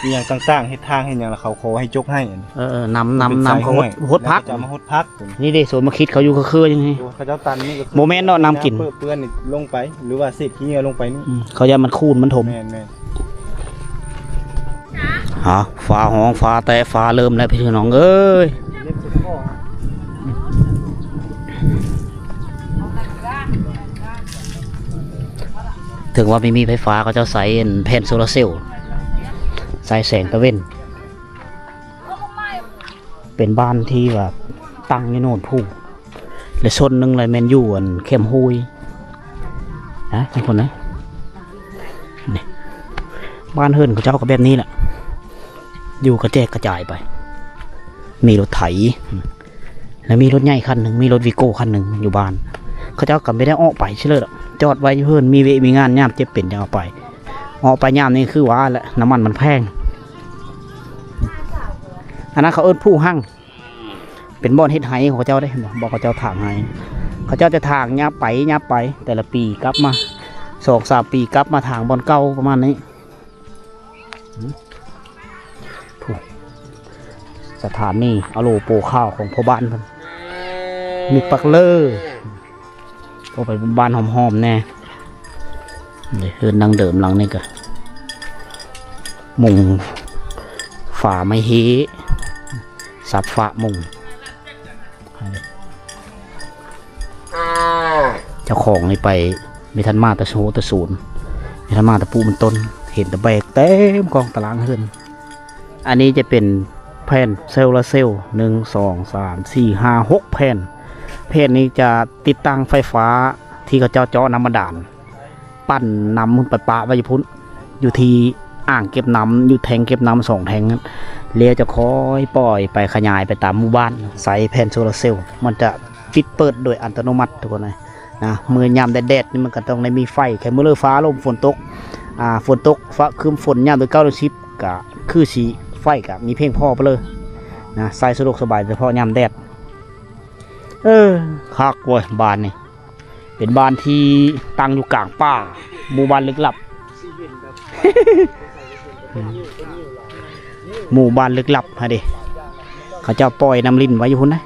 ອີ່ຫຍັງຕ່າງໆ ເຮັດທາງເຮັດຫຍັງ ແລ້ວເຂົາຂໍໃຫ້ຈົກໃຫ້. ເອີ ເອີ ນ້ຳ ນ້ຳ ນ້ຳເຂົາຫົດ ຫົດຜັກ ແລ້ວເຂົາຈະມາຫົດຜັກ. ນີ້ເດ້ ສວນໝາກຂິດເຂົາຢູ່ຄືໆ ຈັ່ງຊີ້. ໂອ້ ເຂົາເຈົ້າຕັນນີ້ກໍຄື ບໍ່ແມ່ນດອກນ້ຳກິນ ນ້ຳເປື້ອນໆນີ້ລົງໄປ ຫຼືວ່າເສດຂີ້ເຫຍື້ອລົງໄປນີ້. ອືມ ເຂົາຢ້ານມັນຂຸ້ນມັນຖົມ. ແມ່ນໆ. ຫາ ຟ້າຮ້ອງ ຟ້າແຕະ ຟ້າເລີ່ມແລ້ວ ພີ່ນ້ອງເອີຍ. ເຖິງວ່າບໍ່ມີໄຟຟ້າ ເຂົາເຈົ້າໃຊ້ອັນແຜ່ນໂຊລາເຊວ ໃຊ້ແສງຕາເວັນ. ເປັນບ້ານທີ່ວ່າຕັ້ງຢູ່ໂນນພູ ແລະ ສ່ວນໜຶ່ງລະແມ່ນຢູ່ອັນແຄມຫ້ວຍນະ ທຸກຄົນນະ. ນີ້ ບ້ານເຮືອນເຂົາເຈົ້າກໍແບບນີ້ແຫຼະ ຢູ່ກະແຈກກະຈາຍໄປ. ມີລົດໄຖ ແລ້ວມີລົດໃຫຍ່ຄັນໜຶ່ງ ມີລົດວີໂກ້ຄັນໜຶ່ງຢູ່ບ້ານ. ເຂົາເຈົ້າກໍບໍ່ໄດ້ອອກໄປເສີຍດອກ ຈອດໄວ້ຢູ່ເຮືອນ ມີວຽກມີງານ ຍາມເຈັບເປັນຈັ່ງອອກໄປ. ອອກໄປຍາມນີ້ຄືວ່າແຫຼະ ນ້ຳມັນມັນແພງ. ອັນນັ້ນເຂົາເອີ້ນພູຮັງ ເປັນບ່ອນເຮັດໄຮ່ຂອງເຂົາເຈົ້າເດ້ ເຫັນບໍ່? ບ່ອນເຂົາເຈົ້າຖາງໄຮ່ ເຂົາເຈົ້າຈະຖາງຍາບໄປ ຍາບໄປ ແຕ່ລະປີກັບມາ ສອງສາມປີກັບມາຖາງບ່ອນເກົ່າ ປະມານນີ້. ຜູ້ ສະຖານີອາໂລໂປຄາວຂອງພໍ່ບ້ານເພິ່ນ. ມີປັກເລີ ອອກໄປບ້ານຫອມໆແດ່. ເຮືອນດັ່ງເດີມຫຼັງນີ້ກະມຸງຝາໄມ້ເຮ ສັບຝາມຸງ. ເຈົ້າຂອງນີ້ໄປ ບໍ່ທັນມາແຕ່ໂຊຕະສູນ ບໍ່ທັນມາແຕ່ປູກມັນຕົ້ນ ເຫັນແຕ່ແບກເຕັມກອງຕາລາງເຮືອນ. ອັນນີ້ຈະເປັນແຜ່ນໂຊລາເຊວ ໜຶ່ງ ສອງ ສາມ ສີ່ ຫ້າ ຫົກແຜ່ນ. ແຜ່ນນີ້ຈະຕິດຕັ້ງໄຟຟ້າທີ່ເຂົາເຈົ້າເຈາະນ້ຳບາດານ ປັ່ນນ້ຳໄປປະໄວ້ຢູ່ພຸ້ນ ຢູ່ທີ່ອ່າງເກັບນ້ຳ ຢູ່ແທງເກັບນ້ຳສອງແທງນັ້ນ ແລ້ວຈະຄ່ອຍປ່ອຍໄປຂະຫຍາຍໄປຕາມໝູ່ບ້ານ ໃຊ້ແຜ່ນໂຊລາເຊວ ມັນຈະປິດເປີດໂດຍອັດຕະໂນມັດ ທຸກຄົນເອີຍ. ນະ ມື້ຍາມແດດໆນີ້ມັນກໍຕ້ອງໄດ້ມີໄຟ ແຄ່ມື້ເລີຟ້າລົມຝົນຕົກ ອ່າ ຝົນຕົກຟ້າຄຶ້ມຝົນຍາມເດືອນເກົ້າເດືອນສິບ ກໍຄືຊິໄຟກໍມີພຽງພໍໄປເລີຍນະ ໃຊ້ສະດວກສະບາຍ ໂດຍສະເພາະຍາມແດດ. ເອີ ຄັກເວີຍ ບ້ານນີ້ ເປັນບ້ານທີ່ຕັ້ງຢູ່ກາງປ່າ ໝູ່ບ້ານລຶກລັບ ໝູ່ບ້ານລຶກລັບຫັ້ນເດ ເຂົາເຈົ້າປ່ອຍນ້ຳລິນໄວ້ຢູ່ພຸ້ນນະ.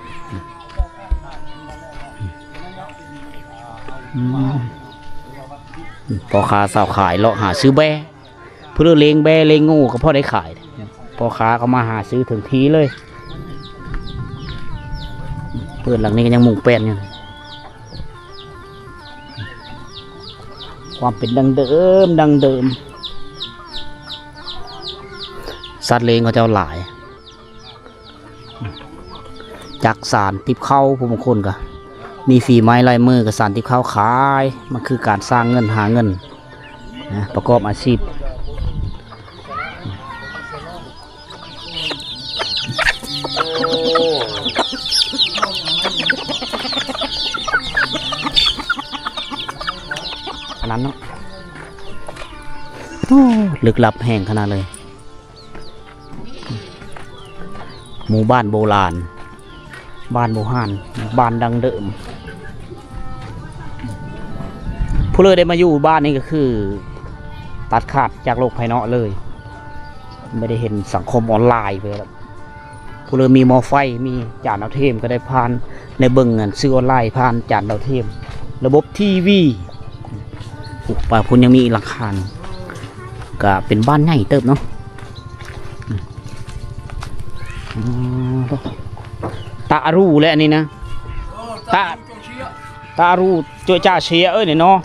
ອືມ ພໍ່ຄ້າຊາວຂາຍເລາະຫາຊື້ແບ້ ຜູ້ລາວລ້ຽງແບ້ລ້ຽງງູກໍພໍໄດ້ຂາຍ ພໍ່ຄ້າກໍມາຫາຊື້ເຖິງທີ່ເລີຍ. ເຮືອນຫຼັງນີ້ກໍຍັງມຸງແປ້ນຢູ່ ຄວາມເປັນດັ້ງເດີມ ດັ້ງເດີມ ສັດລ້ຽງເຂົາເຈົ້າຫຼາຍ. ຈັກສານຕິບເຂົ້າ ຜູ້ບາງຄົນກໍມີຝີໄມ້ລາຍມືກໍສານຕິບເຂົ້າຂາຍ ມັນຄືການສ້າງເງິນຫາເງິນນະ ປະກອບອາຊີບ ອັນນັ້ນເນາະ. ໂອ້ ລຶກລັບແຮງຂະໜາດເລີຍ. ໝູ່ບ້ານໂບລານ ບ້ານບູຮານ ບ້ານດັ້ງເດີມ. ຜູ້ເລີຍໄດ້ມາຢູ່ບ້ານນີ້ກໍຄືຕັດຂາດຈາກໂລກພາຍນອກເລີຍ ບໍ່ໄດ້ເຫັນສັງຄົມອອນລາຍເລີຍ. ຜູ້ເລີຍມີໝໍ້ໄຟ ມີຈານດາວທຽມ ກໍໄດ້ຜ່ານ ໄດ້ເບິ່ງອັນສື່ອອນລາຍຜ່ານຈານດາວທຽມ ລະບົບທີວີ. ໂອ້ ໄປພຸ້ນຍັງມີອີກຫຼັງຄາໜຶ່ງ ກະເປັນບ້ານໃຫຍ່ເຕີບເນາະ. ອືມ ຕາອາຣູແຫຼະອັນນີ້ນະ ຕາ ຕາອາຣູ ໂຈຈາເຊຍເອີຍນີ້ເນາະ.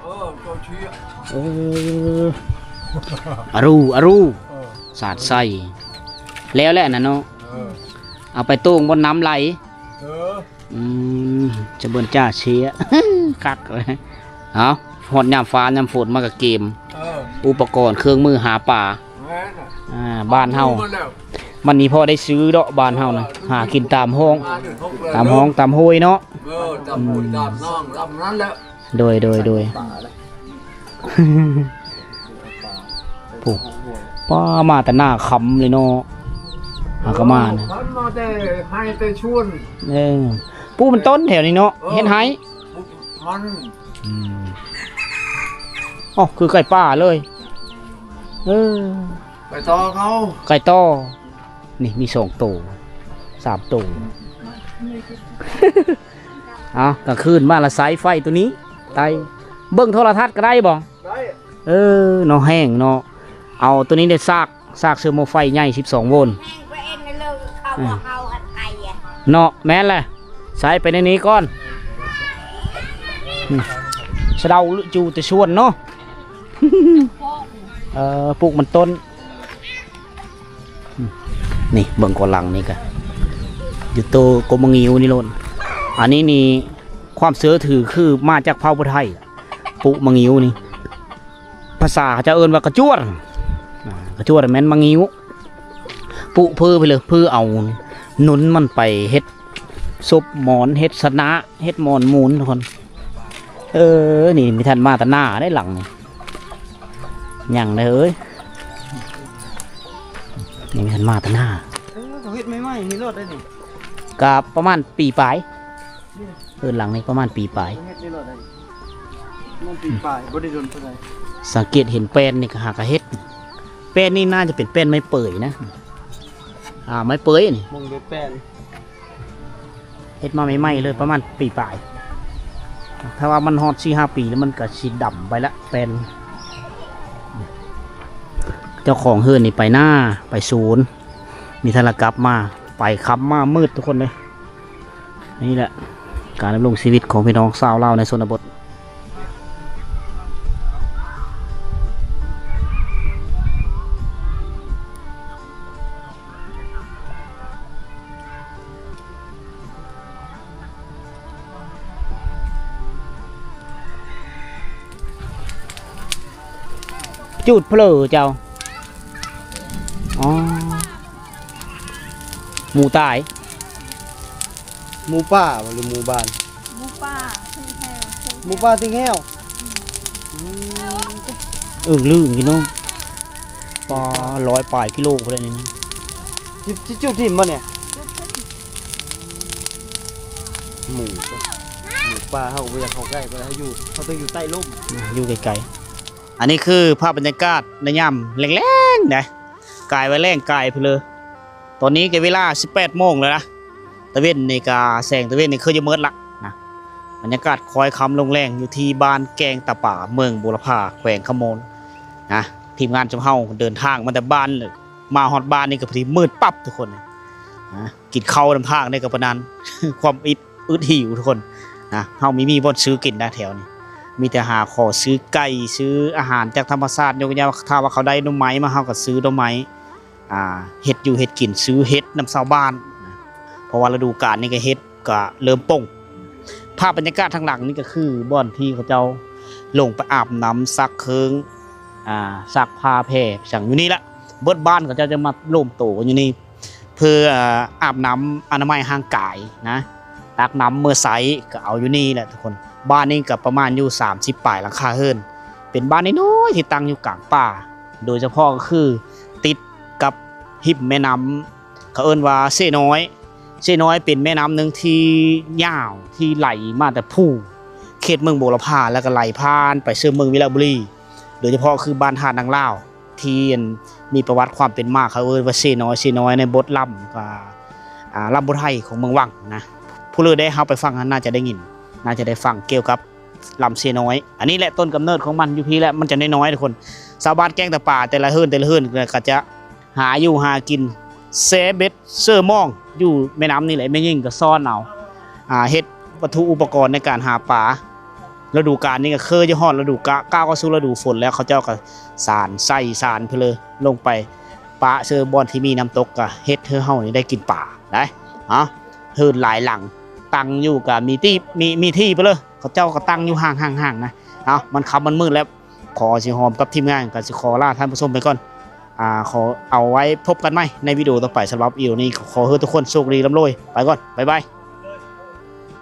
ເອີ ອາຣູ ອາຣູ ສາດໃສ່ ແລ້ວແຫຼະອັນນັ້ນເນາະ. ເອີ ເອົາໄປໂຕ່ງບ່ອນນ້ຳໄຫຼ. ເອີ ອືມ ຈະເບິ່ນຈ້າເຊຍ ຄັກເລີຍ. ເອົາ ຮອດຍາມຟ້າຍາມຝົນມາກະເກມ ເອີ ອຸປະກອນເຄື່ອງມືຫາປາ. ແມ່ນນະ ອ່າ ບ້ານເຮົາ ມັນມີພໍໄດ້ຊື້ດອກ ບ້ານເຮົານະ ເອີ ຫາກິນຕາມຮ່ອງ ຕາມຮ່ອງຕາມຫ້ວຍເນາະ. ເອີ ຕາມຫ້ວຍ ອືມ ຕາມໜອງ ຕາມນັ້ນແຫຼະ. ໂດຍ ໂດຍ ໂດຍ ໂອ້ ປ້າ ມາແຕ່ໜ້າຄ່ຳເລີຍເນາະ ຫາກໍມານະ. ເອີ ມາແຕ່ໄຮ່ແຕ່ສວນ. ເອີ ປູກມັນຕົ້ນແຖວນີ້ເນາະ. ເອີ ເຮັດໄຮ່ ມັນ ອືມ ອໍ ຄືໄກ່ປ່າເລີຍ. ເອີ ໄກ່ຕໍ່ເຂົາ ໄກ່ຕໍ່. ນີ້ມີສອງໂຕ ສາມໂຕ. ເອົາ ກາງຄືນມາລະໃຊ້ໄຟໂຕນີ້ ໄຕ່ເບິ່ງໂທລະທັດກໍໄດ້ບໍ່? ໄດ້. ເອີ ເນາະ ແຫ້ງເນາະ. ເອົາໂຕນີ້ໄດ້ຊາກ ຊາກເຊື້ອໝໍ້ໄຟໃຫຍ່ສິບສອງໂວນ ແຫ້ງກວ່າເອັນເລີຍ ເຂົາວ່າເຮົາຫັ້ນໄອອະ ເນາະ. ແມ່ນແຫຼະ ໃຊ້ໄປໃນນີ້ກ່ອນ. ອືມ ສະເດົາຫຼືຈູແຕ່ສວນເນາະ. ເອີ ປູກມັນຕົ້ນ. ນີ້ເບິ່ງກ່ອນ ຫຼັງນີ້ກະຢູ່ໂຕກົກໝາງິ້ວນີ້ໂລດ. ອັນນີ້ນີ້ຄວາມເຊື່ອຖືຄືມາຈາກເຜົ່າຜູ້ໄທ ປູກໝາງິ້ວນີ້ ພາສາເຂົາເຈົ້າເອີ້ນວ່າກະຈວດ. ອາ ກະຈວດແມ່ນໝາງິ້ວ ປູກເພື່ອໄປເລີຍ ເພື່ອເອົາໜຸນມັນໄປເຮັດສົບໝອນ ເຮັດສະນາ ເຮັດໝອນໝູນ ທຸກຄົນ. ເອີ ນີ້ມີທັນມາແຕ່ໜ້າໄດ໋ຫຼັງນີ້ ຍັງເດີເອີຍ ນີ້ມີທັນມາແຕ່ໜ້າ. ເອີ ເຂົາເຮັດໃໝ່ໆນີ້ໂລດໄດ໋ນີ້ ກະປະມານປີປາຍ. ເຮືອນຫຼັງນີ້ປະມານປີປາຍ ເຮັດນີ້ໂລດໄດ໋ ມັນປີປາຍ ບໍ່ໄດ້ດົນປານໃດ. ສັງເກດເຫັນແປ້ນນີ້ກະຫາກະເຮັດ ແປ້ນນີ້ໜ້າຈະເປັນແປ້ນໄມ້ເປີຍນະ. ອ່າ ໄມ້ເປີຍນີ້ ມຸງດ້ວຍແປ້ນ. ເຮັດມາໃໝ່ໆເລີຍ ປະມານປີປາຍ. ຖ້າວ່າມັນຮອດສີ່ຫ້າປີແລ້ວ ມັນກໍຊິດຳໄປລະ ແປ້ນ. ເຈົ້າຂອງເຮືອນນີ້ໄປນາ ໄປສວນ ມີທັນລະກັບມາ ໄປຄ່ຳມາມືດ ທຸກຄົນເອີຍ. ນີ້ແຫຼະການດຳລົງຊີວິດຂອງພີ່ນ້ອງຊາວລາວໃນຊົນນະບົດ. ຈູດເຜີເຈົ້າ. ອໍ ໝູຕາຍ. ໝູປ່າບໍ່ ຫຼືໝູບ້ານ? ໝູປ່າຖືກແຮ້ວ ໝູປ່າຖືກແຮ້ວ. ອືມ ອຶ້ງລຶ້ງພີ່ນ້ອງ ປາ ຮ້ອຍປາຍກິໂລພຸ້ນແຫຼະນີ້. ຊິ ຊິຈຸດຖິ້ມບໍ່ນີ້? ໝູ ໝູປ່າ ເຮົາກໍບໍ່ຢາກເຂົ້າໃກ້ປານໃດ ເຮົາຢູ່ ເຮົາຕ້ອງຢູ່ໃຕ້ລົມ ຢູ່ໄກໆ. ອັນນີ້ຄືພາບບັນຍາກາດໃນຍາມແລງໆເດ້. ກາຍວ່າແລງກາຍພຸ້ນເລີຍ. ຕອນນີ້ກໍເວລາສິບແປດໂມງແລ້ວນະ. ຕາເວັນນີ້ກໍ ແສງຕາເວັນນີ້ຄືຈະໝົດລະນະ. ບັນຍາກາດຄ້ອຍຄ່ຳລົງແລງ ຢູ່ທີ່ບ້ານແກ້ງຕາປາ ເມືອງບົວລະພາ ແຂວງຄຳມ່ວນນະ. ທີມງານຊຸມເຮົາເດີນທາງມາແຕ່ບ້ານ ມາຮອດບ້ານນີ້ກໍພໍດີມືດປັບ ທຸກຄົນນະ. ກິນເຂົ້ານຳທາງນີ້ກໍປານນັ້ນ ຄວາມອິດ ອຶດຫິວ ທຸກຄົນນະ. ເຮົາມີ ມີບ່ອນຊື້ກິນນະແຖວນີ້ ມີແຕ່ຫາຂໍຊື້ໄກ່ ຊື້ອາຫານຈາກທຳມະຊາດ. ຍົກຕົວຢ່າງ ຖ້າວ່າເຂົາໄດ້ໜໍ່ໄມ້ມາ ເຮົາກໍຊື້ໜໍ່ໄມ້ ອ່າ ເຮັດຢູ່ເຮັດກິນ ຊື້ເຫັດນຳຊາວບ້ານນະ ເພາະວ່າລະດູການນີ້ກໍເຫັດກໍເລີ່ມປົ່ງ. ພາບບັນຍາກາດທາງຫຼັງນີ້ກໍຄືບ່ອນທີ່ເຂົາເຈົ້າລົງໄປອາບນ້ຳ ຊັກເຄື່ອງ ອ່າ ຊັກຜ້າແພ່ສັງຢູ່ນີ້ລະ. ເບິດບ້ານເຂົາເຈົ້າຈະມາລວມໂຕກັນຢູ່ນີ້ ເພື່ອອາບນ້ຳອະນາໄມຮ່າງກາຍນະ ຕັກນ້ຳເມືອໃຊ້ກໍເອົາຢູ່ນີ້ແຫຼະທຸກຄົນ. ບ້ານນີ້ກໍປະມານຢູ່ສາມສິບປາຍຫຼັງຄາເຮືອນ ເປັນບ້ານນ້ອຍໆທີ່ຕັ້ງຢູ່ກາງປ່າ ໂດຍສະເພາະກໍຄືຕິດກັບຮິມແມ່ນ້ຳ ເຂົາເອີ້ນວ່າເຊນ້ອຍ. ເຊນ້ອຍເປັນແມ່ນ້ຳໜຶ່ງທີ່ຍາວ ທີ່ໄຫຼມາແຕ່ພູເຂດເມືອງບົວລະພາ ແລ້ວກໍໄຫຼຜ່ານໄປເຊິ່ງເມືອງວິລະບູລີ ໂດຍສະເພາະຄືບ້ານທ່ານາງລາວ ທີ່ ອັນ ມີປະຫວັດຄວາມເປັນມາ ເຂົາເອີ້ນວ່າເຊນ້ອຍ. ເຊນ້ອຍໃນບົດລຳ ອ່າ ລຳບົດໄຫຂອງເມືອງວັງນະ. ຜູ້ເລີໃດເຮົາໄປຟັງຫັ້ນ ໜ້າຈະໄດ້ຍິນ ໜ້າຈະໄດ້ຟັງກ່ຽວກັບລຳເຊນ້ອຍ. ອັນນີ້ແຫຼະຕົ້ນກຳເນີດຂອງມັນ ຢູ່ພີ້ແຫຼະ ມັນຈະນ້ອຍໆທຸກຄົນ. ຊາວບ້ານແກ້ງຕາປາ ແຕ່ລະເຮືອນ ແຕ່ລະເຮືອນກໍຈະຫາຢູ່ຫາກິນ ແຊ່ເບັດເຊີມອງຢູ່ແມ່ນ້ຳນີ້ແຫຼະ. ແມ່ຍິງກໍຊ້ອນເອົາ ອ່າ ເຮັດວັດຖຸອຸປະກອນໃນການຫາປາ. ລະດູການນີ້ກໍຄືຈະຮອດລະດູກະ ກ້າວເຂົ້າສູ່ລະດູຝົນແລ້ວ ເຂົາເຈົ້າກໍສານໃສ່ສານເພີເລີ ລົງໄປປະເຊີບ່ອນທີ່ມີນ້ຳຕົກ ກໍເຮັດໃຫ້ເຮົານີ້ໄດ້ກິນປາໄດ໋. ເອົາ ເຮືອນຫຼາຍຫຼັງຕັ້ງຢູ່ກໍມີທີ່ ມີ ມີທີ່ເພີເລີ ເຂົາເຈົ້າກໍຕັ້ງຢູ່ຫ່າງໆໆນະ. ເອົາ ມັນຄ່ຳມັນມືດແລ້ວ ຂໍຊິຫອມກັບທີມງານກໍຊິຂໍລາທ່ານຜູ້ຊົມໄປກ່ອນ. ອ່າ ຂໍເອົາໄວ້ພົບກັນໃໝ່ໃນວິດີໂອຕໍ່ໄປ. ສຳລັບອີພີນີ້ ຂໍໃຫ້ທຸກຄົນໂຊກດີລ່ຳລວຍ ໄປກ່ອນ ບາຍບາຍ.